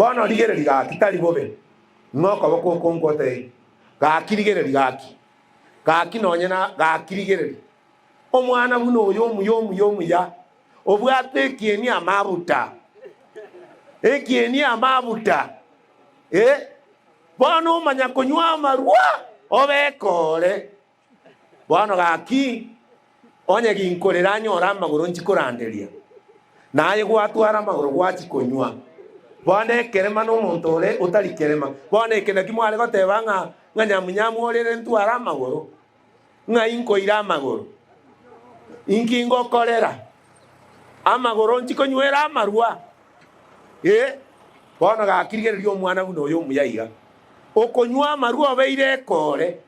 Bono rigereria gaki tari bobe, ng'a okoboko oko ngotebie, Gaki rigereria gaki, gaki nonye na gaki rigereria. Omwana buna oyo omuya omuya omuya, obwate ekieni amabuta, ekieni amabuta, eh, bono omanya konywa amarwa obeke ore. Bono gaki, onye ginkorera anyore amagoro nchi koranderia, na aye gwatwara amagoro gwachia konywa. Bono ekerema nomonto ore otari kerema. Bono eke naki mware goteba ng'a ng'a nyamunyamu orere ntware amagoro, ng'ai nkoira amagoro? Inki ngokorera? Amagoro nchi konywera amarwa? Ee, bono gaki rigereria omwana buna oyo omuya iga, okonywa amarwa obeire ekore.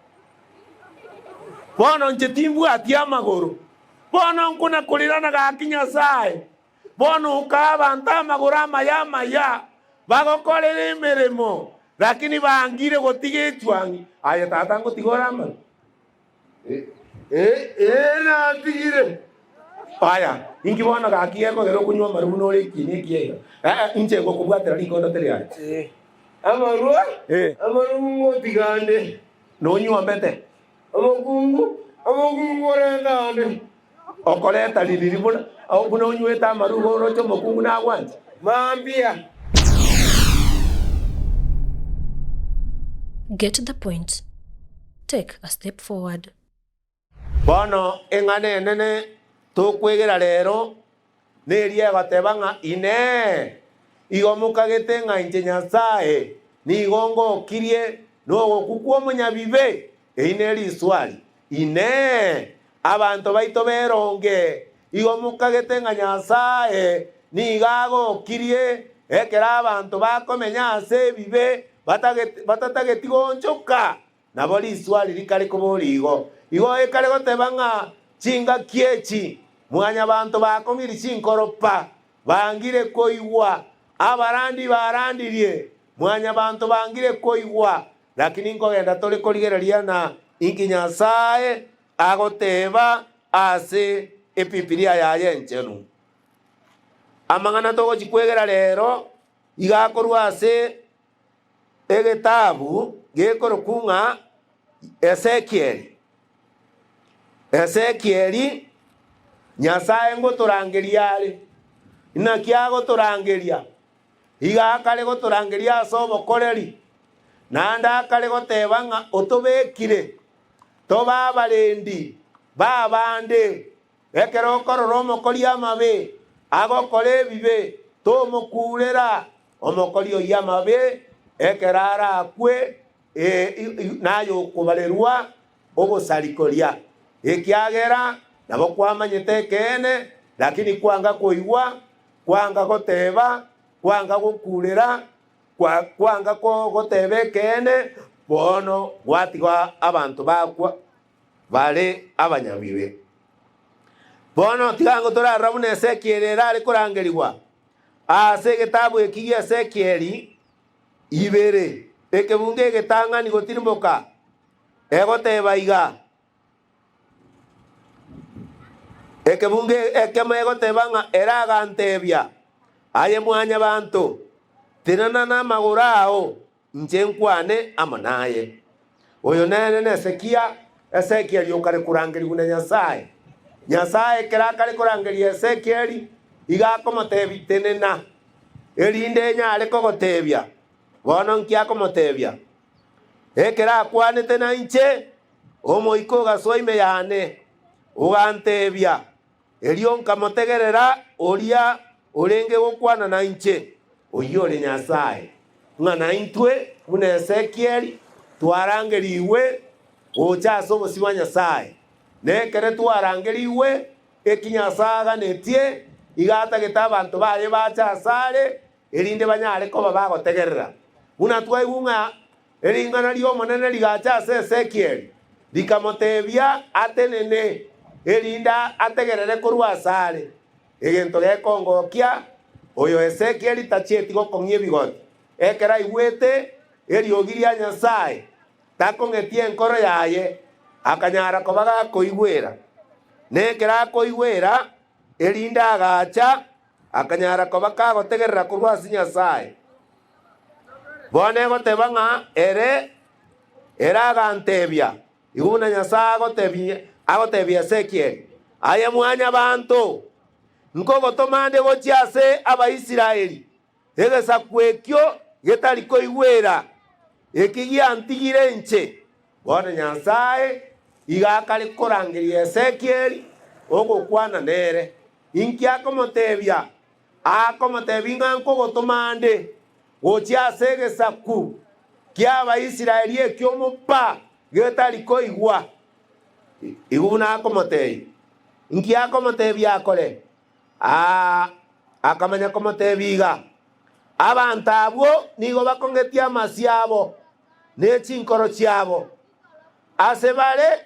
Bono inche timbwati amagoro, bono nkona-korirana gaki Nyasae. Bono okaa abanto amagoro amaya amaya, bagokorera emeremo, lakini bangire gotiga echuang'i. Aye tata ngotiga ore amagoro? Ee, natigire. Aya, inki bono gaki gekogera okonywa amarwa buna ore ekieni ekiya iga? Ee, inche ngokobwatera rikondo teri aye. Amarwa, amarwa ngotiga ande. Nonywombete. Omokungu, omokungu orenta ande. Okoreta ririri buna buna onywete amarwa igo oroche omokungu nagwanche. Mambia. Get the point. Take a step forward. Bono eng'ana enene tokwegera rero neria egoteba ng'a Inee! Igo mokagete ng'a inche Nyasae nigo ngokirie nogokwa kw'omonyabibe? Eri neriswali. Inee! Abanto baito beronge, igo mokagete ng'a Nyasae nigo agokirie ekero abanto bakomenya ase ebibe batatageti goonchoka? Nabo riswali rikare koboria igo. Igo ekare goteba ng'a chingaki echi mwanyabanto bakong'irie chinkoro pa, bangire koigwa, abarandi barandirie, mwanyabanto bangire koigwa, lakini nkogenda tore korigereria na inki Nyasae agoteba ase Ebibilia yaye enchenu. Amang'ana togochi kwegera rero iga akorwa ase Egetabu gekorokwa ng'a Ezekieli. Ezekieli, Nyasae ngotorangeria are. Naki agotorangeria? Iga akare gotorangeria ase obokoreri, naende akare goteba ng'a otobekire tobe abarendi b'abande. Ekero okorora omokori amabe agokora ebibe, tomokuurera. Omokori oyio amabe, ekero arakwe, naye okobarerwa obosarikoria, ekiagera nabo kwamanyete ekeene, lakini kwanga koigwa, kwanga goteba, kwanga gokurera, kwanga goteba ekeene, bono gwatiga abanto bakwa bare abanyabibe. Bono tiga ngotorarora buna Ezekiel ere are korangerigwa. Ase egetabu eki gi'Ezekieli ibere, ekebungo egetang'ani gotirimboka, egoteba iga, Ekebungo ekemo egoteba ng'a ere agantebia, Aye mwanyabanto, tenena namagoro ao, Inche nkwane amo naye. Oyo nere n'Hezekia, Ezekieli okare korangerigwa na Nyasae. Nyasae ekero akare korangeria Ezekieli, iga akomotebia, Tenena, erinde nyare kogotebia. Bono nki akomotebia? Ekero akwanete nainche, Omoika ogasoa ime yane, ogantebia, Erio nkamotegerera oria orenge gokwana nainche, oyio ore Nyasae, ng'a naintwe, buna Ezekieli, twarangerigwe gocha ase obosio bwa Nyasae. Na ekero twarangerigwe, eki Nyasae aganetie, iga atagete abanto baye bache asare, erinde banyare koba bagotegerera. Buna twaigwa ng'a Ring'ana ri'Omonene rigacha ase Ezekieli, rikamoteebia atenene, erinde ategerere korwa asare. Egento gekongokia, oyo Ezekieli tachieti gokong'ia ebigoti. Ekero aigwete eriogi ria Nyasae, takong'etie enkoro yaye, akanyara koba gakoigwera. Na ekero akoigwera, erinde agacha, akanyara koba kagotegerera korwa ase Nyasae. Bono egoteba ng'a ere ere agantebia, Igo buna Nyasae agotebia agotebia Ezekieli, Aye Mwanyabaanto, nkogotoma nde gochia ase Abaisraeli, egesaku ekio getari koigwera, eki giantigire inche. Bono Nyasae iga akare korangeria Ezekieli ogokwana nere. Inki akomotebia? Akomotebia ng'a nkogotoma nde gochia ase egesaku ki'Abaisraeli eki'omoba getari koigwa. Igo buna akomotebia. Inki akomotebia akore? Aa, akamanya komotebia iga, Abanto abwo nigo bakong'etie amasio abo ne chinkoro chiabo ase bare,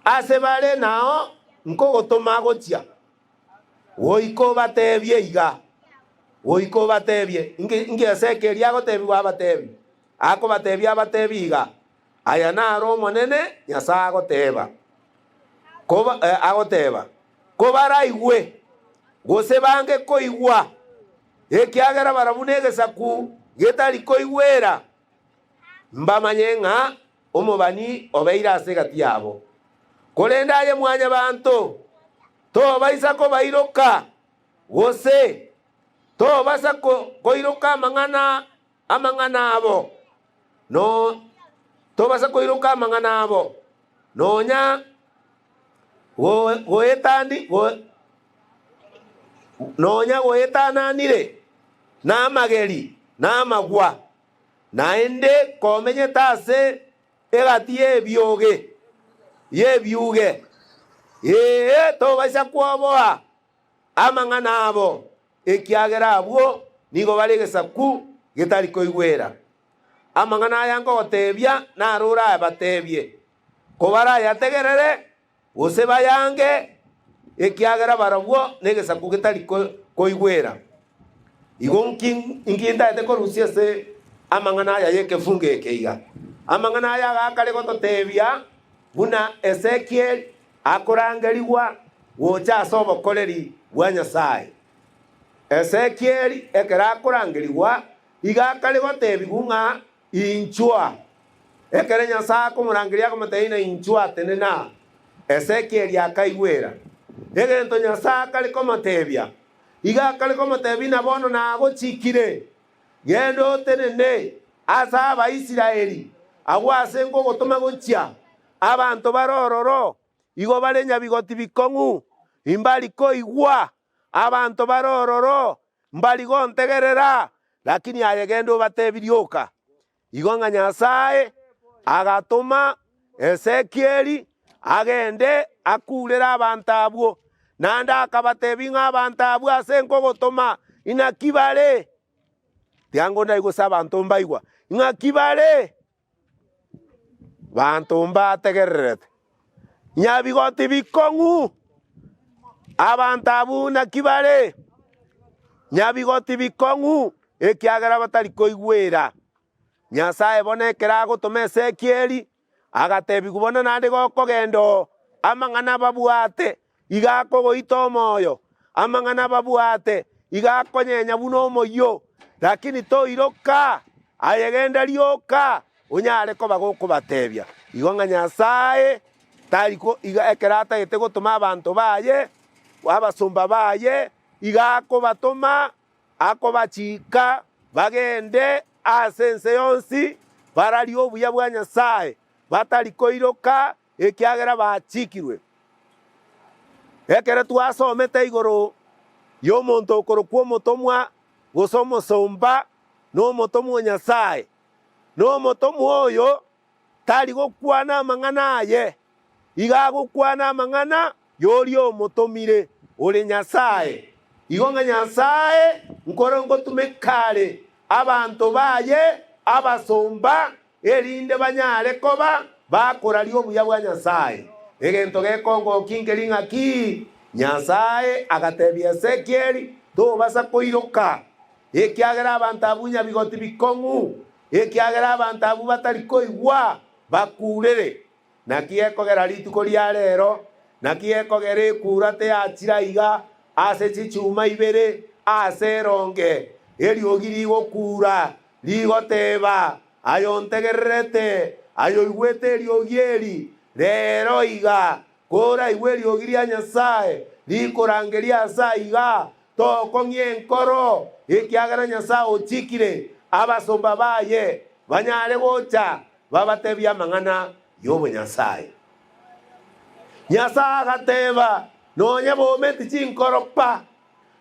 ase bare nao nkogotoma gochia. Goika obatebie iga, goika obatebie, inki Ezekieli agotebigwa abatebie? Akobatebia abatebie iga, Aya naro Omonene Nyasae agoteba, koba, agoteba, Kobaraigwe, gose bange koigwa, ekiagera barabwo negesaku getari koigwera, mbamanye ng'a omobani obeire ase egati yabo. Korende aye Mwanyabaanto, tobaisa kobairoka, gose tobasa koiroka amang'ana amang'ana abo, no tobasa koiroka amang'ana abo, nonya goetandi nonya goetananire namageri na amagwa, naende komenyete ase egati y'ebioge y'ebiuge, ee, tobaisa kwoboa amang'ana abo, ekiagera abwo nigo bare egesaku getari koigwera. Amang'ana aya nkogotebia naro orabatebie, kobarayategerere, gose bayange, ekiagera barabwo negesaku getari koigwera. Igo nki ntaete korusia ase amang'ana aya y'ekefungo eke iga? Amang'ana aya agakare gototebia buna Ezekiel akorangerigwa gocha ase obokoreri bwa Nyasae. Ezekiel ekero akorangerigwa iga akare gotebigwa ng'a Inchwa! Ekero Nyasae akomorangeria akomotebia ng'a inchwa tenena, Ezekieli akaigwera. Egento Nyasae akare komotebia, iga akare komotebia ng'a bono nagochikire, Genda otenene ase Abaisraeli, agwo ase nkogotoma gochia, abanto bare ororo, igo bare nyabigoti bikong'u, imbari koigwa, abanto bare ororo, Mbari gontegerera, lakini aye genda obatebi rioka. Igo ng'a Nyasae agatoma Ezekieli agende akurere abanto abwo, naende akabatebia ng'a abanto abwo ase nkogotoma inaki bare? Tiga ndaigwe gose abanto mbaigwa, ing'aki bare? Banto mbategererete nyabigoti bikong'u, abanto abwo naki bare nyabigoti bikong'u, ekiagera batari koigwera Nyasae. Bono ekero agotoma Ezekieli, agatebigwa bono naende gokogenda oo, amang'ana babwate Iga akogoita omoyo, amang'ana babwate, iga akonyenya buna omoyio, lakini toiroka, aye genda rioka, onyare koba gokobatebia. Igo ng'a Nyasae tari ko iga ekero atagete gotoma abanto baye, abasomba baye, iga akobatoma, akobachika bagende ase ense yonsi, bararie obuya bwa Nyasae, batari koiroka ekiagera bachikirwe. Ekero twasomete igoro y'omonto okorokwa omotomwa gose omosomba, nomotomwa o Nyasae, na omotomwa oyo tari gokwana amang'ana aye, iga agokwana amang'ana y'oria omotomire, ore Nyasae. Igo ng'a Nyasae nkoro ngotumeka are abanto baye abasomba erinde banyare koba bakoraria obuya bwa Nyasae. Egento gekongokia nkeri ng'a ki? Nyasae agatebia Ezekieli, Tobasa koiroka, ekiagera abanto abwo nyabigoti bikong'u, ekiagera abanto abwo batari koigwa, bakurere. Naki gekogera rituko ria rero, naki gekogera ekura teyachira iga ase chichuma ibere ase eronge, eriogi rigokura. rigoteba, Aye ontegererete, aye oigwete eriogi eri, reero iga, koraigwe eriogi ria Nyasae rikorangeria ase aiga, tokong'ia enkoro, ekiagera Nyasae ochikire abasomba baye banyare gocha babatebie amang'ana y'obonyasae. Nyasae agateba, Nonya bometi chinkoro pa,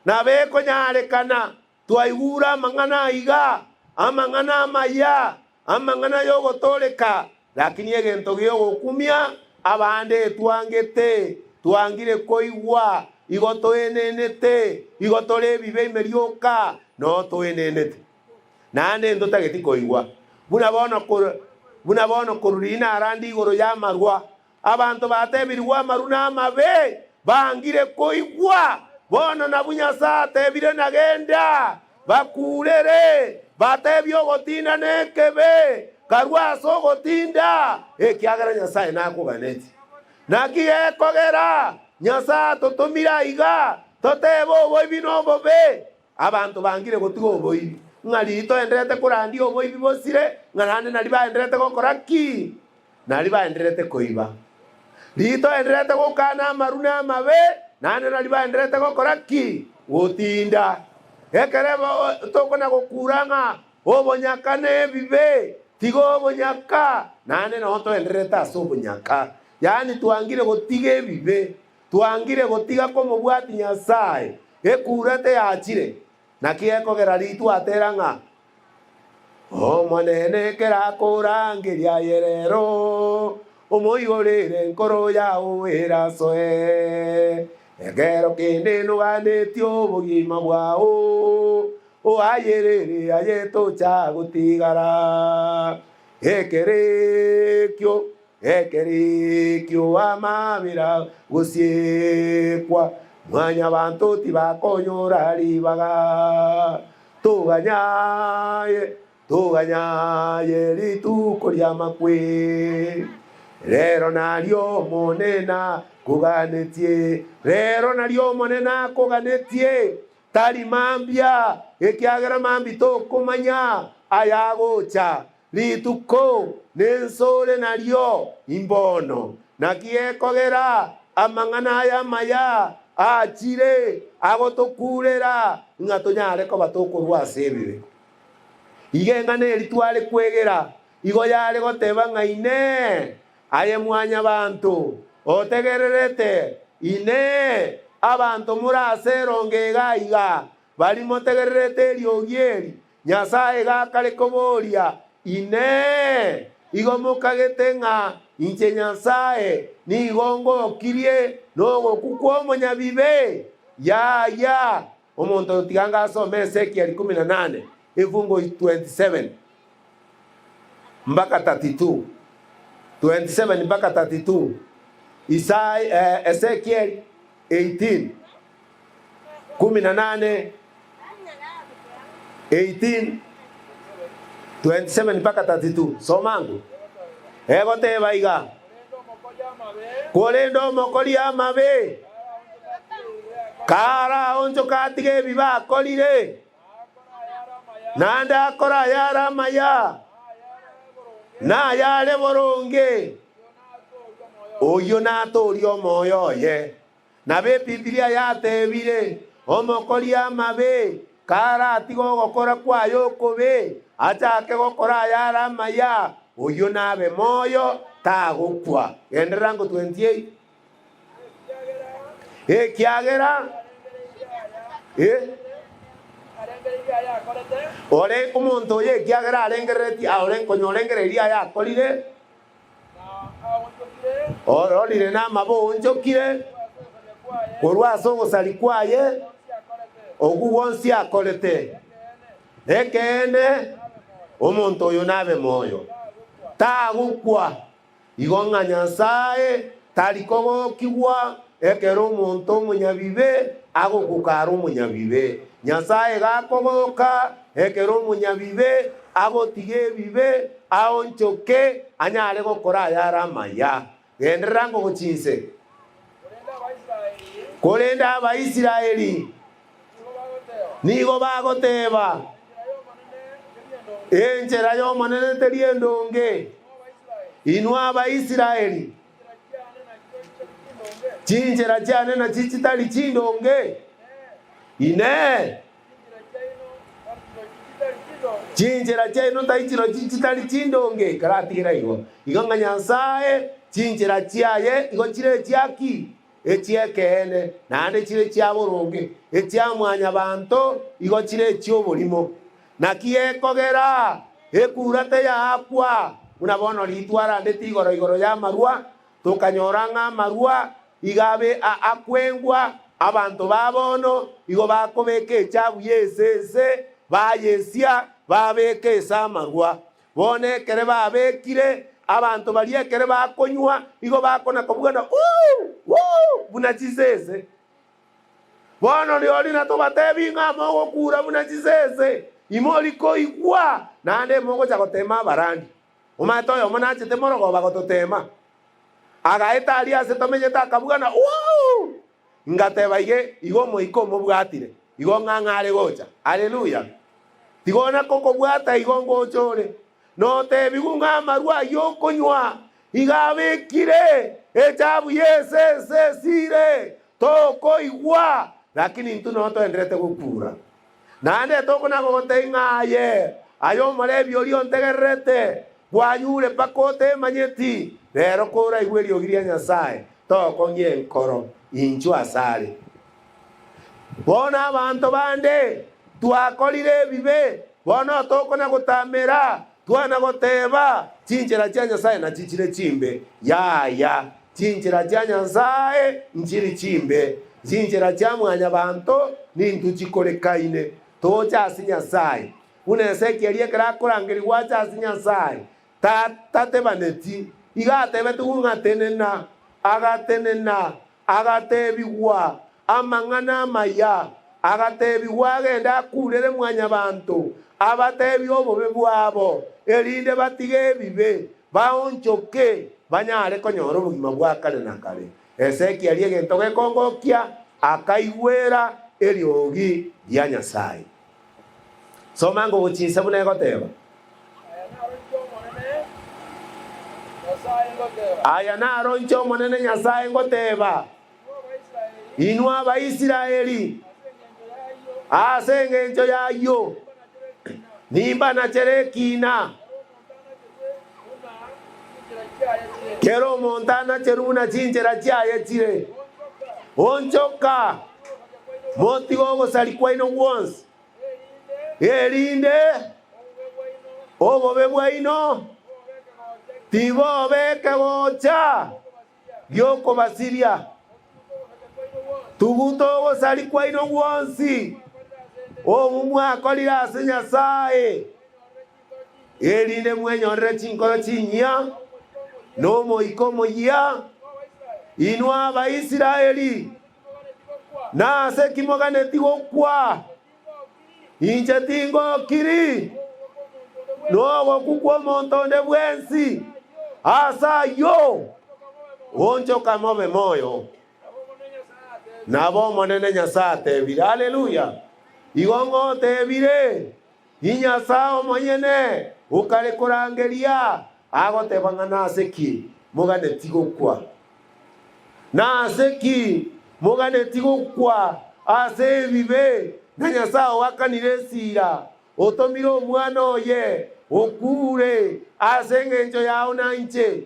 nabo ekonyarekana Twaigure amang'ana aiga, amang'ana amaya, amang'ana y'ogotooreka, lakini egento gi'ogokumia abande twangete, twangire koigwa, igo toenenete, igo tore ebibe ime rioka, noo toenenete. Naende ntotageti koigwa. Buna bono buna bono korwa riina arande igoro y'amarwa, Abanto batebirigwe amaru namabe, bangire koigwa. Bono nabwo Nyasae atebire nagenda bakuurere, batebie ogotinda nekebe, karue ase ogotinda, ekiagera Nyasae nakoganetie. Naki gekogera Nyasae atotomire aiga, totebe oboibi nobobe? Abanto bangire gotiga oboibi, ng'a riria toendererete korandia oboibi bosire, ng'a naende naria baendererete gokora ki? Naria baendererete koiba. Riria toendererete gokana amaru na amabe, naende naria baendererete gokora ki? Gotinda. Ekero tokona gokura ng'a obonyaka nebibe, tiga obonyaka, naende noo toendererete ase obonyaka. Yaani twangire gotiga ebibe, twangire gotiga komobwatia Nyasae. Ekura teyachire, naki ekogera ritwatera ng'a Omonene ekero akorangeria aye rero, omoigorere enkoro yao erasoe. Ekero kende noganetie obogima bwao, oayerere aye tocha gotigara. Ekero ekio Ekero ekio amabera gosiekwa, mwanyabanto tibakonyora ribaga. Toganyaye, toganyaye rituko ri'amakweri. Rero nario Omonene akoganetie, rero nario Omonene akoganetie, tari mambia, ekiagera mambia tokomanya ayagocha. Rituko nensore nario imbono. Naki gekogera amang'ana aya amaya aachire agotokuurera ng'a tonyare koba tokorua ase ebibe. Iga eng'ana eri tware kwegera igo yare goteba ng'a Inee! Aye mwanyabanto, otegererete? Inee! Abanto more ase erongo iga iga, baria motegererete eriogi eri, Nyasae iga akare koboria, Inee! Igo mokagete ng'a inche Nyasae nigo ngokirie nogokwa kw'omonyabibe? Yaya! Omonto oyo tiga ngasome Ezekiel 18, efungo 27 mpaka 32, 27 mpaka 32, Isaya, Ezekiel 18, 18, 18, 27 mpaka 32. Soma ango. Egoteba iga, Korende omokori amabe karaonchoke atige ebibe akorire, naende akore ayare amaya, na ayare boronge, oyio natoorie omoyo oye. Nabo Ebibilia yatebire, Omokori amabe karatige ogokora kwaye okobe, achake gokora ayare amaya, oyio nabe moyo, tagokwa. Genderera ango 28. Ekiagera eh, ore omonto oyo ekiagera arengereretie ore konya orengereirie ayakorire, Ororire namabe oonchokire korwa ase ogosaria kwaye okwo gwonsi akorete. Ekeene, omonto oyo nabe moyo, tagokwa. Igo ng'a Nyasae tari kogokigwa ekero omonto omonyabibe agokwa kare omonyabibe. Nyasae gakogoka ekero omonyabibe agotiga ebibe, aonchoke, anyare gokora ayare amaya. Genderera ngogochia inse. Korende Abaisraeli nigo bagoteba, Enchera y'Omonene teri endonge. Inwe Abaisraeli, chinchera chiane nachio chitari chindonge? Inee! Chinchera chiaino tai chirochio chitari chindonge? Ekeratigera igo, igo ng'a Nyasae chinchera chiaye igo chire echiaki? Echi'ekeene, naende chire chia boronge, echia mwanyabanto igo chire echi'oborimo. Naki gekogera ekura teyaakwa, buna bono ritwarandete igoro igoro y'amarwa, tokanyora ng'a amarwa igo abe akwengwa, abanto ba bono igo bakobeka echabu y'esese, bayesia, babeka ase amarwa. Bono ekere babekire, abanto baria ekere bakonywa, igo bakona kobugana, Wuu! Wuu! Buna chisese. Bono rirorio natobatebi ng'a mogokura buna chisese, imori koigwa, naende mogocha gotema abarandi. Omanyete oyomo nachete morogoba gototema, agaeta aria ase tomenyete akabugana, Wuu! Ngateba iga, igo Omoika omobwatire, igo ng'a ng'a are gocha. Haleluya! Tiga ona kokobwata igo ngocha ore. Notebigwe ng'a amarwa ayio okonywa iga abekire echabu y'esese esire, tokoigwa, lakini intwe noo toenderete gokura. Naende tokona gogotebia ng'a aye, aye omorebi oria ontegererete, kwanyure mpaka otemanyeti, rero koraigwe eriogi ria Nyasae, tokong'ia enkoro, inchwe asare. Bono abanto bande twakorire ebibe, bono tokona gotamera, twana goteba, Chinchera chia Nyasae nachio chire chimbe. Yaya, chinchera chia Nyasae nchiri chimbe, chinchera chia mwanyabanto nintwe chikorekaine. Toche ase Nyasae, buna Ezekieli ekero akorangerigwa ache ase Nyasae, tatebaneti, iga atebetigwe ng'a tenena, agatenena, Agatebigwa amang'ana amaya, agatebigwa agende akurere mwanyabanto, abatebie obobe bwabo, erinde batige ebibe, baonchoke, banyare konyora obogima bwa kare na kare. Ezekieli egento gekongokia, akaigwera eriogi ria Nyasae. Soma ngogochia inse buna egoteba. Aya naro inche Omonene Nyasae ngoteba, Inwe Abaisraeli, ase engencho y'ayio nimbanachere ekiina, kera omonto anacherwe buna chinchera chiaye chire. Onchoka, motige ogosaria kwaino gwonsi, erinde obobe bwaino tiboba ekegocha gi'okobasiria. Tuguta ogosaria kwaino gwonsi, obwo mwakorire ase Nyasae, erinde mwenyorere chinkoro chinyia na omoika omoyia, inwe Abaisraeli. Nase ki moganeti gokwa? Inche tingokiri nogokwa kw'omonto onde bwensi. Ase ayio, onchoka mobe moyo. Nabo Omonene Nyasae atebire. Haleluya! Igo ng'otebire, Inyasae omonyene okare korangeria, agoteba ng'a nase ki moganeti gokwa? Nase ki moganeti gokwa ase ebibe, na Nyasae oakanire esira, otomire Omwana oye okure ase engencho yao na inche?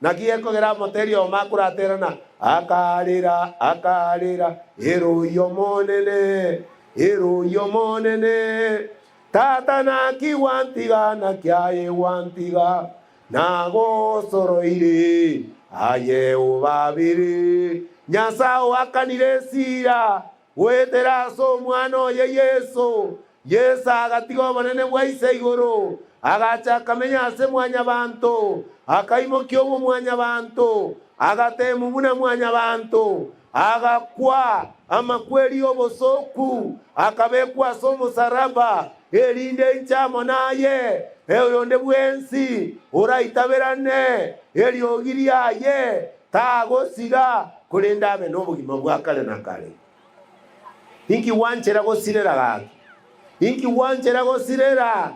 Naki gekogera omoteri oyomo akoraterana, Akarera, akarera, ere oyio Omonene, ere oyio Omonene, Tata naki gwantiga, naki aye gwantiga, Nagosoroire aye obabere. Nyasae oakanire esira goetera ase Omwana oye Yeso. Yeso agatiga obonene bwa Ise igoro, agacha akamenya ase mwanyabanto, akaimokia obomwanyabanto, agateemwa buna mwanyabanto, agakwa amakweri y'obosooku, akabekwa ase omosaraba, Erinde inche amo naye, oyonde bwensi oraitaberane eriogi riaye, tagosira, korende abe nobogima bwa kare na kare. Inki gwanchera gosirera gaki? Inki gwanchera gosirera?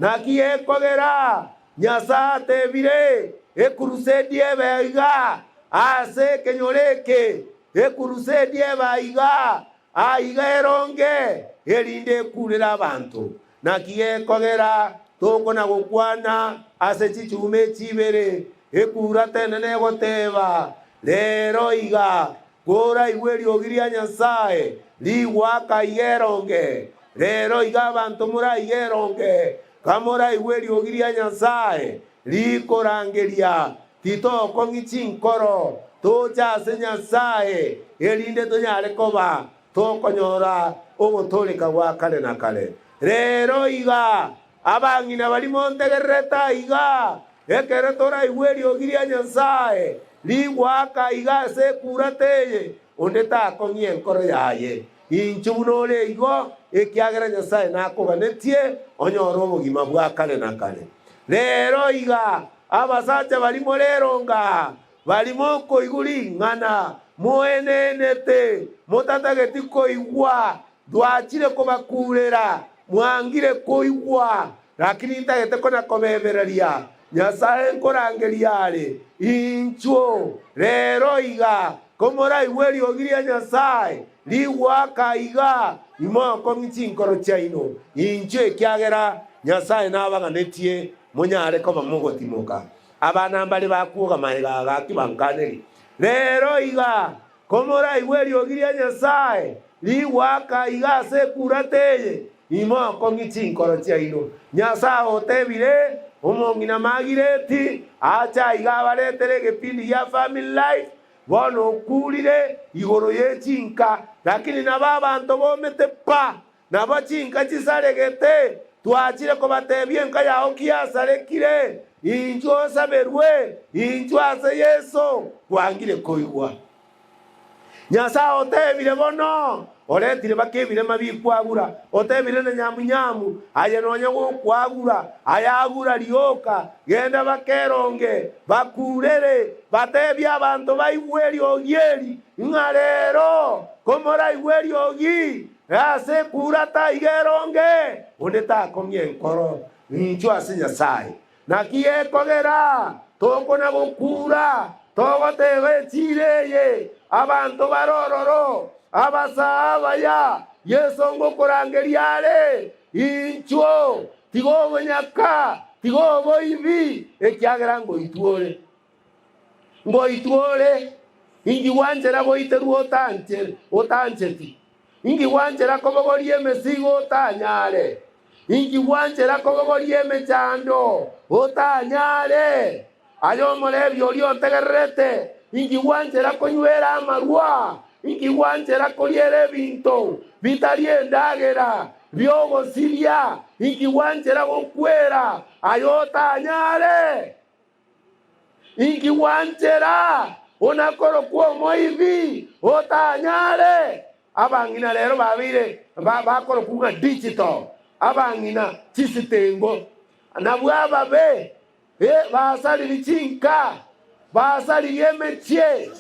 Naki gekogera Nyasae atebire, Ekurusedi ebe iga ase ekenyoro eke, ekurusedi ebe aiga, aiga eronge, erinde ekurere abanto. Naki gekogera tokona-gokwana ase chichuma echi ibere, ekurata enene egoteba, Rero iga, koraigwe eriogi ria Nyasae, rigoaka iga eronge. Rero iga abanto moraiga eronge, kamoraigwe eriogi ria Nyasae rikorangeria, titokong'i chinkoro, toche ase Nyasae, erinde tonyare koba Tokonyora ogotooreka gwa kare na kare. Rero iga, abang'ina baria montegererete aiga, ekero toraigwe eriogi ria Nyasae rigoaka iga ase ekurata eye, onde takong'ia enkoro yaye. Inchuo buna ore igo, ekiagera Nyasae nakoganetie onyore obogima bwa kare na kare. Rero iga, abasacha baria more eronga, Baria mokoigwa ring'ana, moenenete, motatageti koigwa, twachire kobakurera, mwangire koigwa. Lakini ntagete kona-kobebereria, Nyasae nkorangeria are, Inchuo, rero iga, komoraigwe eriogi ria Nyasae rigoaka iga, imokong'i chinkoro chiaino, inchuo ekiagera Nyasae nabaganetie monyare koba mogotimoka. Abana mbare bakwoga magega agaki bankanerie. Rero iga, komoraigwe eriogi ria Nyasae rigoaka iga ase ekurata eye, imokong'ie chinkoro chiaino. Nyasae otebire, Omong'ina Magireti ache aiga abaretere egepindi gia Family Life, bono okurire igoro ye chinka, lakini nabo abanto bomete pa. Nabo chinka chisaregete, twachire kobatebia enka yao ki yasarekire, inchwe osaberwe, inchwe ase Yeso, kwangire koigwa. Nyasae otebire bono, oretire baka ebirema bikwagura, otebire na nyamunyamu, aye nonya gokwagura, aye agura rioka, genda bakeronge, bakurere, batebie abanto baigwe eriogi eri, ng'a rero komoraigwe eriogi, Ase ekura taiga eronge, onde takong'ia enkoro, inchwe ase Nyasae. Naki gekogera tokona gokura, togoteba echiira eye, abanto bare ororo, abasaa abaya, Yeso ngokorangeria are, Inchuo, tiga obonyaka, tiga oboibi, ekiagera ngoitwa ore. Ngoitwa ore, inki gwanchera goiterwa otancheti? Inki gwanchera kobogoria emesigo otanyare? Inki gwanchera kobogoria emechando otanyare? Aye omorebi oria ontegererete, inki gwanchera konywera amarwa? Inki gwanchera koriera ebinto bitari endagera bi'ogosiria? Inki gwanchera gokwera aye otanyare? Inki gwanchera onakorokwa omoibi otanyare? Abang'ina rero babeire bakorokwa ng'a digital, abang'ina chisitengo, nabwo ababe, basaririe chinka, basaririe emechie,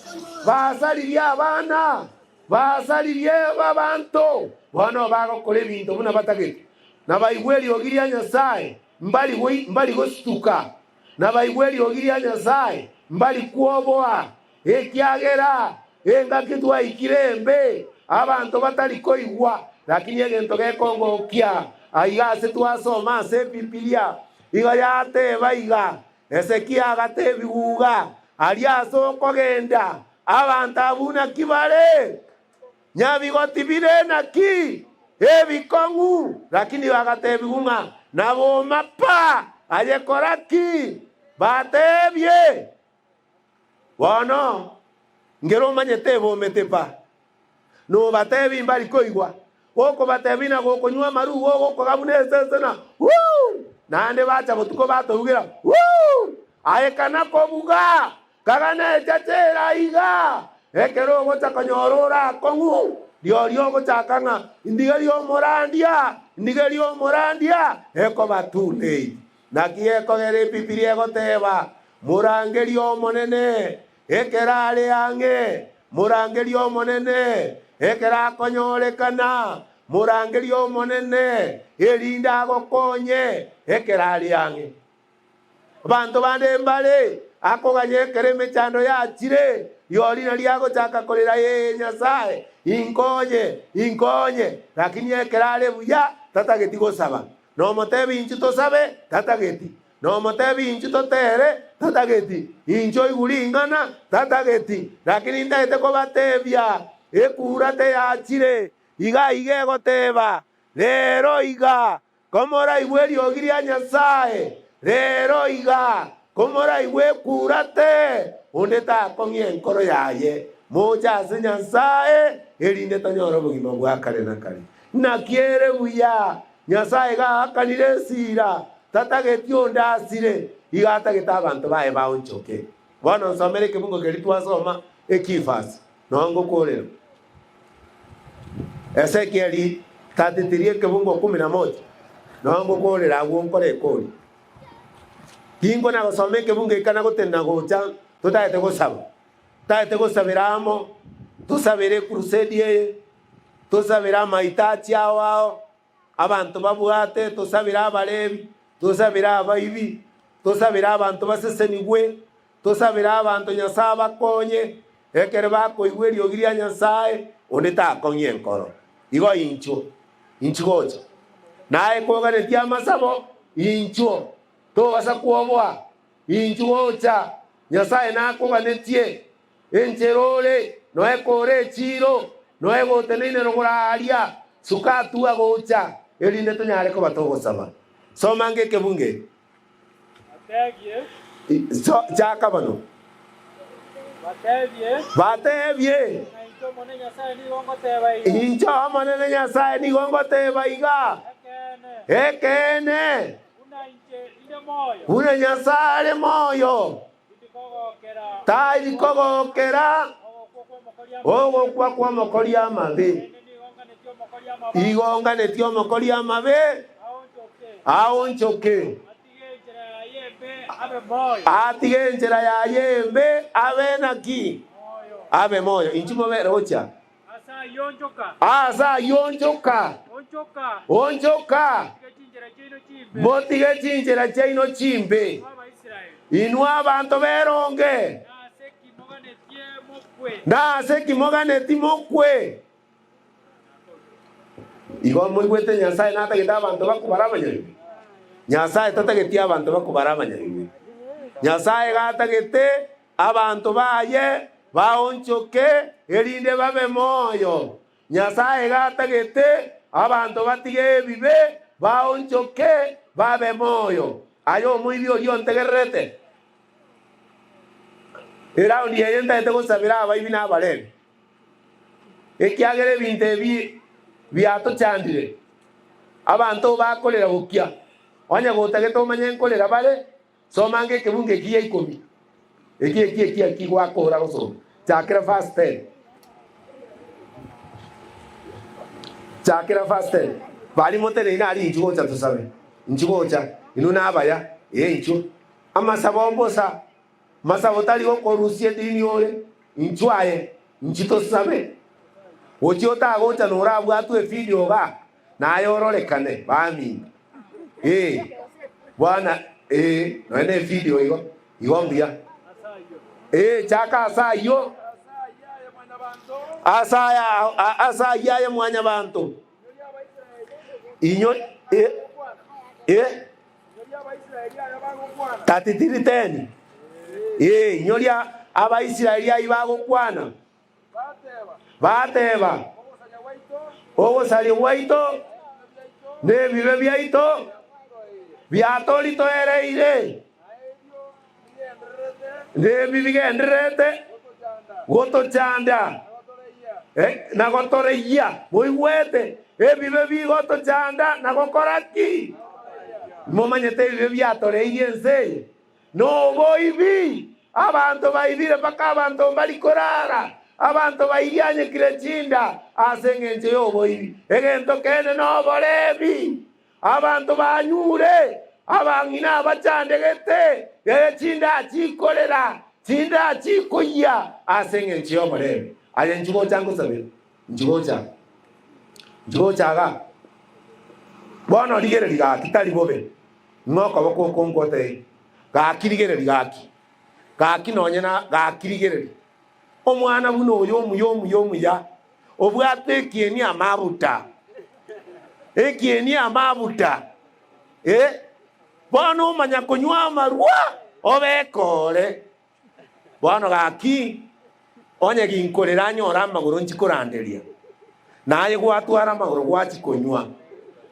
basaririe abana, basaririe abanto. Bono bagokora ebinto buna batagete, na baigwe eriogi ria Nyasae, mbari gosuka, na baigwe eriogi ria Nyasae, mbari kwoboa, ekiagera engaki twaikire embe, abanto batari koigwa. Lakini egento gekongokia aiga ase twasoma ase Ebibilia, iga yateba iga, Hezekia agatebigwa, Aria ase okogenda, abanto abwo naki bare? Nyabigoti bire naki ebikong'u, lakini bagatebigwa ng'a naboma pa, aye kora ki? Batebie, Bono nkere omanyete ebomete pa, nobatebi mbari koigwa, gokobatebi na gokonywa amaru gogokoga buna esese na wuu! Naende bacha botuko batougera wuu! Aye kana kobuga Kaga nechache ere aiga, ekero ogocha konyora ore akong'u, riorio ogochaka ng'a indigerie omorandia, indigerie omorandia, ekoba too late. Naki gekogera Ebibilia egoteba, Morangerie Omonene ekero are ang'e, morangerie Omonene ekero akonyorekana. Morangerie Omonene, erinde agokonye ekero are ang'e. Abanto bande mbare akoganya ekero emechando yachire, riori nario agochaka korera, Ee, Nyasae, inkonye, inkonye! Lakini ekero are buya, tatageti gosaba. Nomotebi inchu tosabe, tatageti. Nomotebi inchu totere, tatageti. Inche oigwe ring'ana, tatageti. Lakini ntagete kobatebia, ekura teyachire, iga iga egoteba, Rero iga, Komoraigwe eriogi ria Nyasae rero iga, komoraigwe ekura te, onde takong'ia enkoro yaye, moche ase Nyasae, erinde tonyore obogima bwa kare na kare. Naki ere buya, Nyasae iga aakanire esira, tatageti onde asire, iga atagete abanto baye baonchoke. Bono nsomere ekebungo keria twasoma ekifasi, noo ngokoorera. Ezekieli 33 ekebungo kumi na moja, noo ngokoorera agwo nkore ekori. Tinkona gosoma ekebungo eke na gotenena gocha totagete gosaba. Totagete gosabera amo, tosabere ecrusade eye, tosabere amahitaji ao ao, Abanto babwate, tosabere abarebi, tosabere abaibi, tosabere abanto basesenigwe, tosabere abanto Nyasae abakonye, ekero bakoigwa eriogi ria Nyasae, onde takong'ia enkoro. Igo inchuo, inchuo gocha. Naye koganetie amasabo, inchuo, tobasa kwoboa, inchuo gocha, Nyasae nakoganetie. Enchera ore, noe kore echiiro, noe goteneine rogoro aaria, suka atua gocha, erinde tonyare koba togosaba. Soma ange ekebungo eke. So, chaka bono. Batebie, Inche Omonene Nyasae nigo ngoteba iga, Ekeene, buna Nyasae are moyo, Tari kogokera ogokwa kw'omokori amabe. Igo nganeti omokori amabe aonchoke, atige enchera yaye embe, abe naki? Abe moyo. Inchuo mobere gochia Aase ayio onchoka, onchoka, motige chinchera chiaino chimbe, inwe abanto b'eronge, nase ki moganeti mokwe? Igo moigwete Nyasae natagete abanto bakobara abanyabibe? Nyasae tatageti abanto bakobara abanyabibe. Nyasae iga atagete Abanto baye baonchoke, erinde babe moyo. Nyasae iga atagete abanto batige ebibe, baonchoke, babe moyo. Aye omoibi oria ontegererete, eraundi eye ntagete gosabera abaibi na abarebi, ekiagera ebinto ebi biatochandire. Abanto bakorera gokia, onye gotagete omanye nkorera bare, Soma ange ekebungo eki gia ikomi, eki eki eki eki gwakora gosoma. Chakera verse 10. Chakera verse 10. Bari moteneine aria inchuo gocha tosabe. Inchuo gocha, inwe nabaya, ee inchuo. Amasabo mbosa, masabo tari gokorusia edini ore, inchuo aye, inchuo tosabe. Gochia otagocha norabwatwe efidio igaa, Naye ororekane, baminto. Ee, bwana, ee, nonya ne evideo igo, igo mbuya. Ee, chaka ase ayio, ase aya, ase ayio aye mwanyabanto. Inyo, e, e, 33:10. Ee, inyoria Abaisraeli ayio bagokwana. Bateba, Ogosaria gwaito nebibe biaito biatoritoereire, nebi bigendererete gotochanda na gotoreyia. Moigwete? Ebibe bigotochanda na gokora ki? Momanyete ebibe biatoreirie ense eye? Noboibi, abanto baibire mpaka abanto mbari korara, abanto bairianyekire chinda ase engencho y'oboibi. Egento kende noborebi, abanto banyure, abang'ina abachandegete, ee, chinda chikorera, chinda chikoyia ase engencho y'oborebi. Aye inchuo gocha ngosabere, inchuo gocha. Inche gocha igaa. Bono rigereria gaki tari bobe, ng'a okoboko oko ngotebie, gaki rigereria gaki, gaki nonye na gaki rigereria. Omwana buna oyo omuya omuya omuya, obwate ekieni amabuta, ekieni amabuta, eh, bono omanya konywa amarwa obekore. Bono gaki, onye ginkorera anyore amagoro nchi koranderia, na aye gwatwara amagoro gwachia konywa.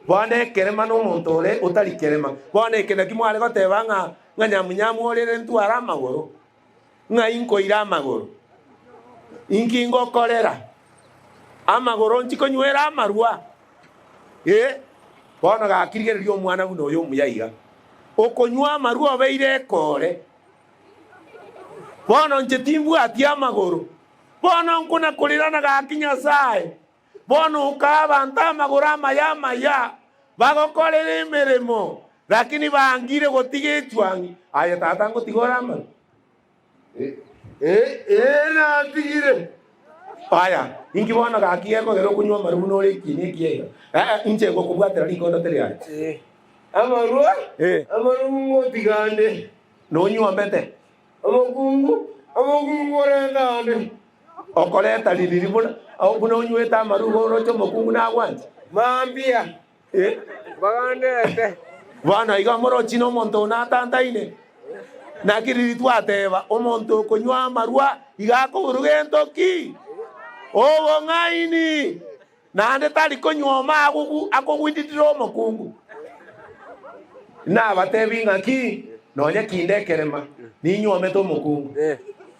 Bono ekerema nomonto ore otari kerema. Bono eke naki mware goteba ng'a ng'a nyamunyamu orere ntware amagoro, ng'ai nkoira amagoro? Inki ngokorera amagoro nchi konywera amarwa? Ee, bono gaki rigereria omwana buna oyo omuya iga, okonywa amarwa obeire ekore. Bono inche timbwati amagoro, bono nkona-korirana gaki Nyasae. Bono okaa abanto amagoro amaya amaya, bagokorera emeremo, lakini bangire gotiga echuang'i. Aye tata ngotiga ore amagoro? Ee, natigire. Aya, inki bono gaki gekogera okonywa amarwa buna ore ekieni ekiya iga? Ee, inche ngokobwatera rikondo teri aye. Amarwa, amarwa ngotiga ande. Nonyuomete. Omokungu, omokungu orenta ande. Okoreta ririri buna buna onywete amarwa igo oroche omokungu nagwanche. Mambia, bagandete. Bono igo morochi nomonto oo natantaine. Naki riria twateba, omonto okonywa amarwa iga akoburuga gento ki? Obong'aini! Naende tari konyuoma akogwididire omokungu. Nabatebi ng'aki, nonya kinde ekerema, ninyuomete omokungu,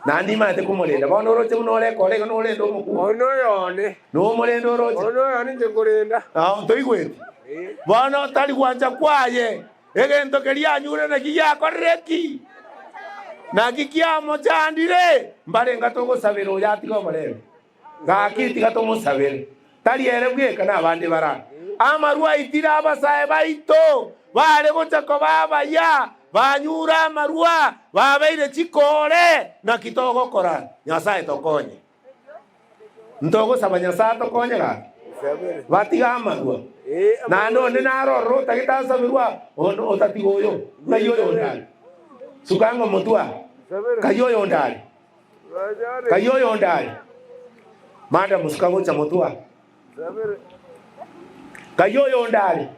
naende nimanyete komorenda. Bono oroche buna orekore iga norende omokungu. Ono oyone. Nomorende oroche. Ono oyone inche nkorenda. Ah, toigweti? Bono tari gwancha kwaye, egento keria anyure naki giakorire ki? Naki kiamochandire? Mbarenga togosabera oyo atige oborembe. Gaki tiga tomosabere, tari ere bweka nabande bara. Amarwa aitire abasae baito, bare gocha koba abaya, banyure amarwa, babeire chikoore. Naki togokora? Nyasae tokonye. Ntogosaba Nyasae atokonye gaki? Batige amarwa. Naende onde naro ororo otagete asaberwe onde otatiga oyo, ng'ai oyonde are? Suka ng'a omotwe aa, ng'ai oyonde are? Kayio oyonde are? Madam suka gocha motwe aa. Kayio oyonde are?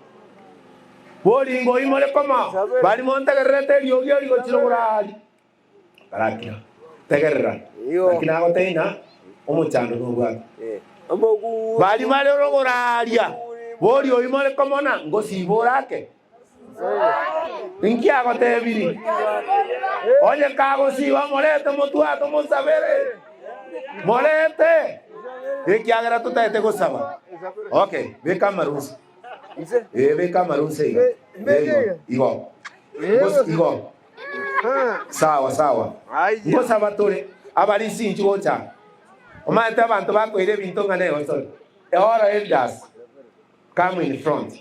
Boringo oimore koma bari montegererete eriogi eri gochira ogorari. Barakira. Tegerera. Naki nagotebia ng'a omochando nobwate. Bari bare orogoraria, bori oimore komona ngosiba orake. Inki agotebirie? Onye kagosiba morete motwate omosabere. Morete! Ekiagera totaete gosaba. Okay, beka amarusa. Eh, beka amarusa iga. Eh, igo. Igo. Igo. Sawa sawa. Ngosaba tore abarisi inchi gocha. Omanyete abanto bakoira ebinto ng'a negosori. All elders. Come in front.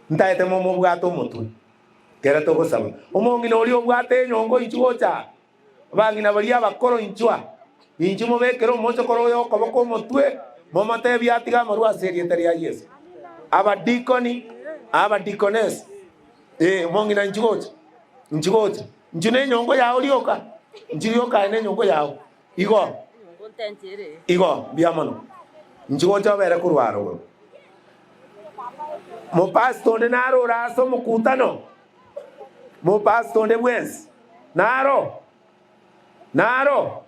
Ntaete momobwate omotwe kere togosaba. Omong'ina oria obwate enyongo inchu gocha aa. Abang'ina baria abakoro inchu aa. Inchu mobekere omochokoro oyo okoboko omotwe, momotebie atige amarwa ase erieta ria Yeso. Abadikoni, abadikonesi, ee, omong'ina inchu gocha, inchu gocha. Inchu nenyongo yao rioka, inchu rioka aye nenyongo yao. Igo, igo, mbuya mono. Inche gocha obere korwa aroro. Mopastor onde naro ore ase omokutano? Mopastor onde bwensi naro? Naro?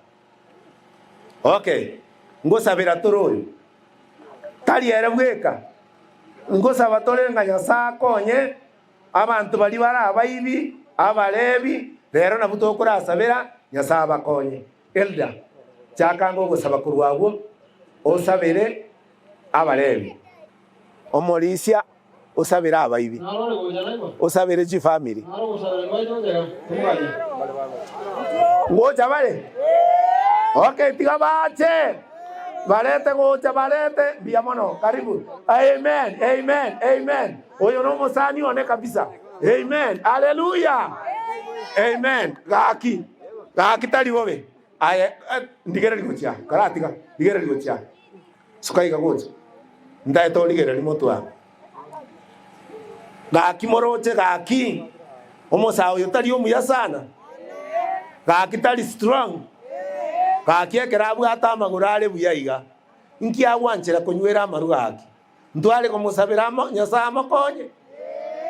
Okay, ngosabera tore oyo. Tari ere bweka. Ngosaba tore ng'a Nyasae akonye Abanto baria bare abaibi, abarebi, rero nabwo tokorasabera, Nyasae abakonye. Elder, chaka ange ogosaba korwa agwo, osabere abarebi. Omorisia, osabere abaibi, osabere chifamiri. Ngocha bare? Okay, tiga bache. Barete gocha, barete. Mbuya mono. Karibu. Amen, amen, amen. Oyo nomosani one kabisa. Amen. Haleluya. Amen. Gaki. Gaki tari bobe. Aye eh, ndigereria gochia. Karatiga. Ndigereria gochia. Suka iga gocha. Ntaete origereria motwe amo. Gaki moroche gaki, omosae oyo tari omuya sana? Gaki tari strong? Gaki ekero abwate amagoro are buya iga, inki agwanchera konywera amaru gaki? Ntware komosabera amo Nyasae amokonye?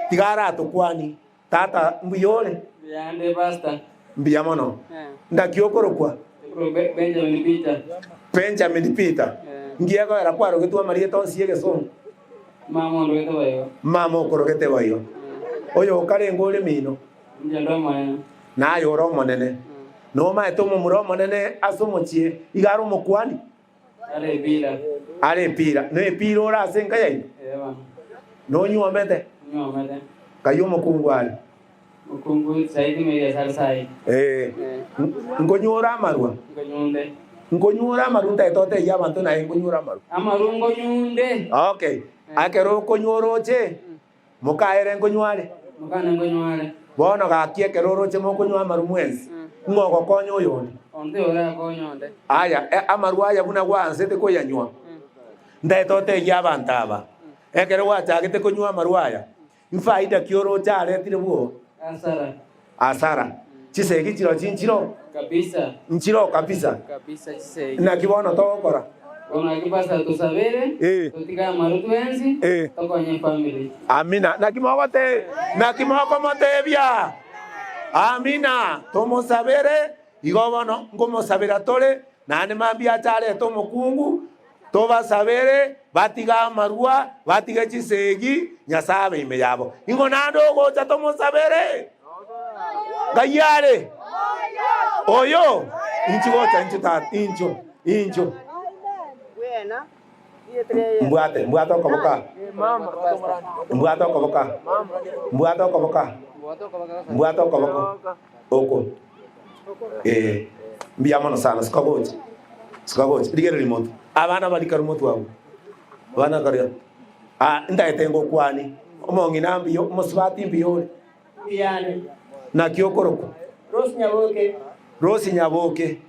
Tiga aratokwanie. Tata, mbuya ore? Mbuya ande, Pastor. Mbuya mono. Ndaki okorokwa? Nkorokwa Benjamin Peter. Benjamin Peter. Nki egoera kwarogetwe amarieta onsi y'egesongo? Mama ondogete boigo. Mama okorogete boigo. Oyo okarenge ore mino? Inche nde omonene. Naye ore omonene. Nomaete omomura omonene ase omochie iga are omokuani? Are epiira. Are epiira. Nepiira ore ase enka yaino? Ee bono. Nonyuomete? Nyuomete. Nkai omokungu are? Mokungu saidi meria sare sai. Ee. Nkonyuora amarwa? Nkonyunde. Nkonyuora amarwa ntaete otebie abanto naye nkonyuora amarwa. Amarwa nkonyunde. Okay. Ekero okonywa oroche, mokaere nkonywa are? Mokane nkonywa are. Bono gaki ekero oroche mokonywa amarwa mwensi, ng'o ogokonya oyonde? Onde orakonye onde. Aya, amarwa aya buna gwaansete koyanywa, ntaete otebie abanto aba, ekero gwachagete konywa amarwa aya, Infaida ki oroche aretire bwoo? Asara. Asara. Chisegi chirochio nchiro? Kabisa. Nchiro kabisa. Kabisa chisegi. Naki bono togokora? Bono naki pastor tosabere, Eh. totige amaru twensi, Eh. tokonye efamily. Amina. Naki mogote naki mokomotebia? Amina. Tomosabere, igo bono nkomosabera tore, naende mambia ache arete omokungu, Tobasabere batige amarua, batige chisegi, Nyasae abe ime yabo. Ing'o naende ogocha tomosabere? Ngai are? Oyo? Inchu gocha inchu tata, inchu, inchu. Mbwate, mbwate okoboka. Mbwate okoboka. Mbwate okoboka. Mbwate okoboko. Oko. Ee, mbuya mono sana, sika gocha, sika gocha, rigereria monto, abana baria kare omotwe abwo, abana karia, ah, ntagete ngokwanie, omong'ina mbuya, omosubati mbuya ore, Mbuyane. naki okorokwa? Rose Nyaboke. Rose Nyaboke,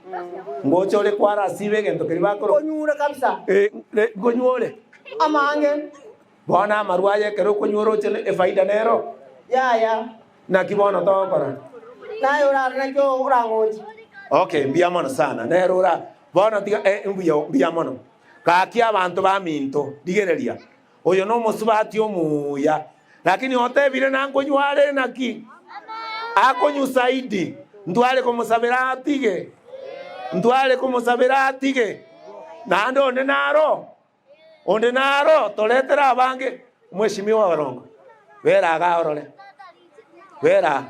ngocha ore kwarasiba egento keria bakorokwa? Nkonyure kabisa. Eh, nkonywa ore? Amange. Bono amarwa aya ekero okonywa oroche efaida nero? Yaya. Naki bono togokora? Naye orare naki orang'onche. Okay, mbuya mono sana. Nero ora bono tiga eh, mbuya mbuya mono. Gaki abanto baminto, rigereria. Oyo nomosubati omuya. Lakini otebire nankonywa are naki? Akonywa zaidi. Ntware komosabera atige. Ntware komosabera atige. Naende onde naro. Onde naro toretere abange omweshimiwa orongo, bera iga orore, bera,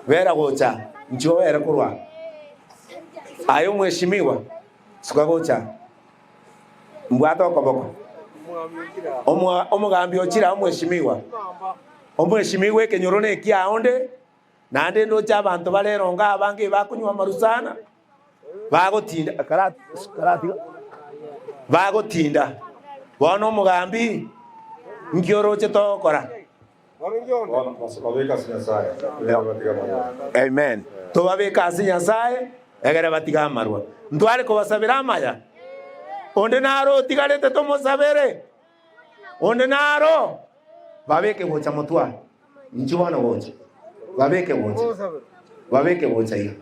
bera gocha inchuo obere korwa aa. Aye omweshimiwa, suka gocha aa, mbwate okoboko, Omo omogambi ochire aa omweshimiwa, omweshimiwa ekenyoro na ekiao onde, naende ndoche abanto bare erongo abange bakonywa amaru sana. Bagotinda karatiga bagotinda bono omogambi nki oroche togokora? Amen tobabeke ase Nyasaye egere batige amarwa ntware kobasabera amaya onde naro otigarete tomosabere onde naro babeke gocha motware Inchuo bono gocha, babeke gocha, babeke gocha iga.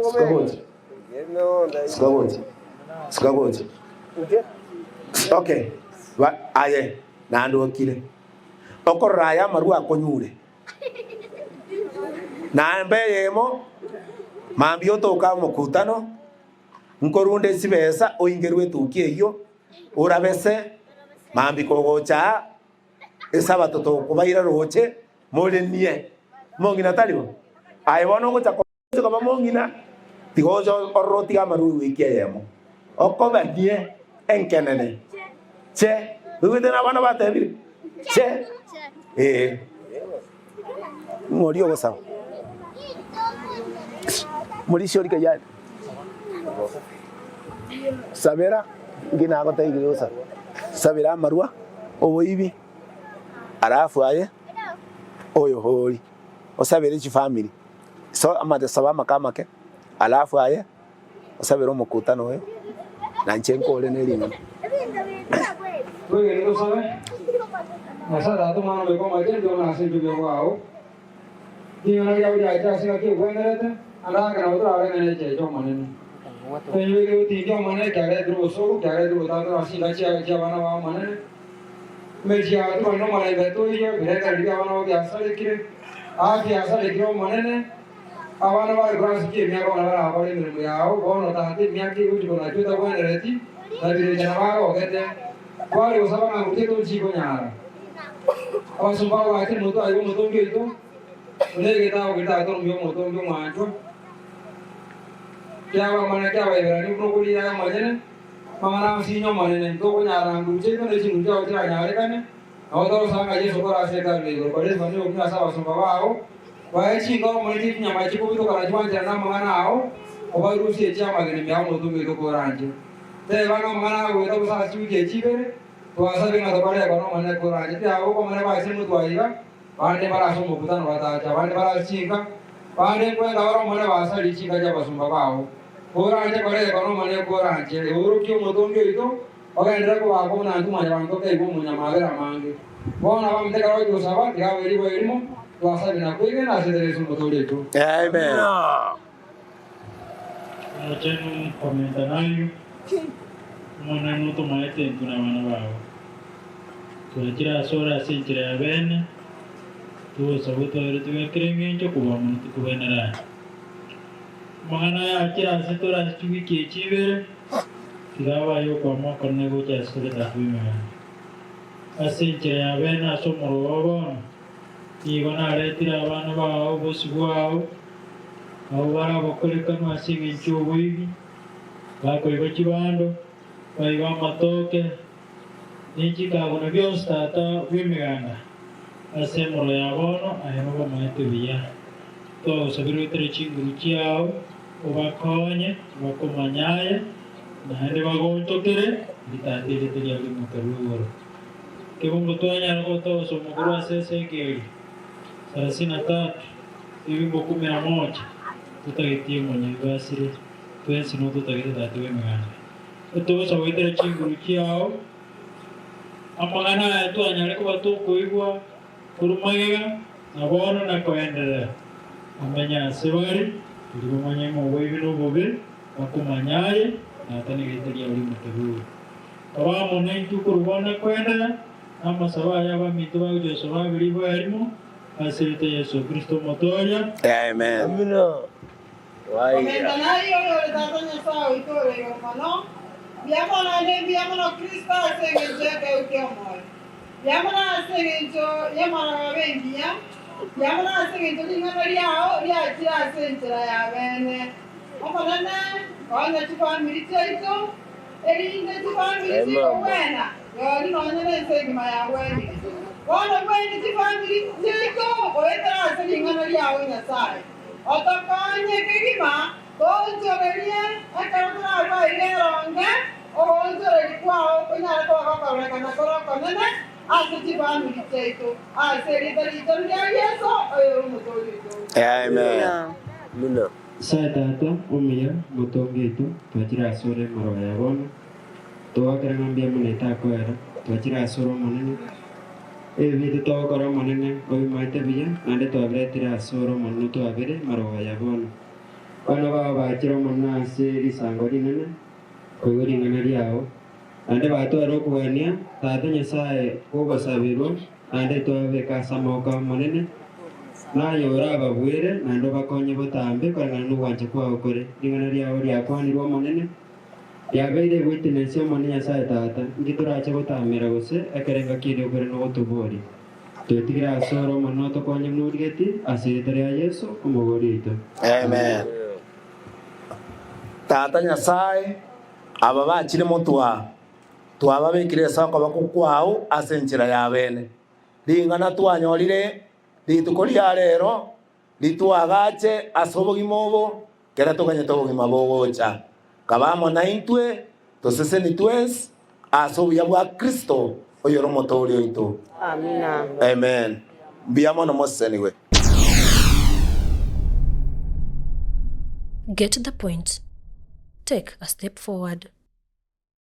Suka gocha, suka gocha, suka gocha. Okay, ba, aye naende okire. Okorora aya amarwa akonyure. Naende eyemo, mambia otoka omokutano, nkorunde chibesa oingerwe etuki eyio, orabese, mambia kogocha aa, Esabato tokobaira roche morenie mong'ina tari bo? Aye bono ogocha koba mong'ina, tiga oche orore otige amarwa ewiki eyemo, okobanie enkenene che. Oigwete na abana batebire che ee. Ng'o oria ogosaba? Morisia oria kayari. Sabera, inki nagotebirie gosaba? Sabera amarwa, oboibi, alafu aye oyohori, osabere chifamiri, so amate saba amaka amake, alafu aye osabere omokutano oyo, na inche nkore ne ring'ana. Twegene tosabe, Nyasae Tata, Omwana, Omoika Omochenu, togende ase enchera obuya bwao. Ring'ana riao riacha ase engaki egwenerete, naende ake nabo torareng'ane echeche Omonene. Toinyore egetinti Omonene kiaretire obosooku, kiaretire obotamero ase chinka chi'abana bao Omonene. Emechie yao tobane nomorembe toiyo, ebirengererio bi'abana bao biasarekire, afya yasarekire Omonene. Abana bare korwa ase chi'emiaka bono barakore emeremo yao, bono tata emiaka egochia konachwa etagwenereti, na birecha nabagogete. Kware gosaba ng'a ngochie tonchi konyara. Abasomba abo bachire motwe aye bw'omotongi oito, buna egetabu keria tata omuya omotongi omwanchwa, ki'abamana ki'Abaeberania buna okorigia aye omonyene, amang'ana onsi inye Omonene, ntokonyara nguru chiaito ne chinguru chiao chiranyarekane, nabo togosaba ng'a Yeso kore ase Hekalu ya igoro, kore ebimanwa ebikumia ase abasomba bao, Bae chinkoro mono chie chinyama chikobutokana chigwancherane namang'ana ao, obarusie echiamagena ime yao omotungi oito koranche. Teba ng'a amang'ana agoeta bosa ase chiwiki echi ibere, twasabire ng'a tokore ekero Omonene koranche. Tiagoka Omonene bachire motwe aiga, bande mbare ase omokutano batacha, abande bare ase chinka, bande nkwenda bare Omonene basarie chinka chi'abasomba bao. Koranche kora ekero Omonene koranche, eorokie omotongi oito, Ogenderere kobaakwa buna intwe Mwanyabaanto tokaigwa omonyamabera amange. Bono abamate ekero bagochia gosaba, tiga babe riboyo erimo, twasabe na kwegena ase enchera Yeso Omotoori oito. Amen. Omochenu komenta nayio, Omonene otomaete intwe nabana bao. Twachire asore ase enchera ya bene, togosaba otwaere tobekere engencho kobua mono tikobenera aye. Amang'ana aya achire ase tore ase chiwiki echi ibere, tiga abe ay'okwama okonene gocha ase tore tata bw'emeganda. Ase enchera ya bene ase omorogo o bono, nigo naretire abana bao obosio bwao, abwo bare abakorekanwa ase engencho y'oboibi, bakoiba chibando, baiba amatoke, ne chikaguna bionsi tata bw'emeganda. Ase emoro ya bono aye nobamaete buya. Twagosabire oetere chinguru chiao, obakonye bakomanye aye, naende bagonchokere ritata erite riao rimokerwe igoro. Kebungo twanyara gotosa omogoro ase Ezekieli sarasini na tatu, ebingo kumi na moja, totagetie omonyebi asire, twensi nototagete Tata bw'Emeganda. Etosa goetera chinguru chiao, amang'ana aya twanyare koba tokoigwa korwa magega, na bono na koenderera. Bamenye ase bare, erio bamanye ng'a oboibi nobobe, bakomanye aye, Tata negeita riao rimokerwe igoro. Tobe amo naintwe korwa bono na koenderera, na amasabo aya abaminto bagochia gosoma abe riboya rimo, ase erieta Yeso Kristo Omotooria. Amen. Komenta nayio oyore Tata Nyasae oito ore igoro mono, mbuya mono naende mbuya mono Kristo ase engencho y'ekeegwa ki'omoyo, mbuya mono ase engencho y'amarogoba engiya, mbuya mono ase engencho ring'ana riao riachire ase enchera ya bene. Omonene, konya chifamiri chiaito, erinde chifamiri chikogwena rirorio nonya nense engima yagwenire. Bono gweni chifamiri chiaito goetera ase ring'ana riao Nyasae. Otokonye kegima toonchorerie ekero torarwaire eronge, ogoonchoreria kwao konyare koba gokororekana kore okonene ase chifamiri chiaito, ase erieta richenu ria Yeso, oyore Omotoori oito. Amen. Nyasae Tata omuya, Omotongi oito, twachire asore emorogo ya bono, togokera ng'a mbuya mono etakoera, twachire asore Omonene, ebibe biaito togokora Omonene obimaete buya, naende twabiretire asore Omonene otwabere emorogo ya bono. Abana bao bachire Omonene ase risango rinene, koigwa ring'ana riao, naende batware okogania, Tata Nyasae gogosaberwa, Naende twababeka ase amaboko 'Omonene, naye orababuere, naende obakonye botambe koreng'ana nogwancha kwao kore. Ring'ana riao riakwanirwe Omonene, riabeire witness Omonene Nyasae Tata, inki torache gotamera gose ekerengo keria okore nogotoboria? Twetigere asore Omonene otokonye buna origetie, ase erieta ria Yeso, Omobori oito. Amen. Tata Nyasae, aba bachire motwa Twababekire ase okoboko kwao ase enchera y'abeene. Ring'ana twanyorire rituko ria rero ritwagache ase obogima obo, kera toganyete obogima bogocha. Kaba amo naintwe, toseseni twensi ase obuya bwa Kristo, oyore Omotooria oito. Amen. Mbuya mono mosesenigwe. Get the point. Take a step forward.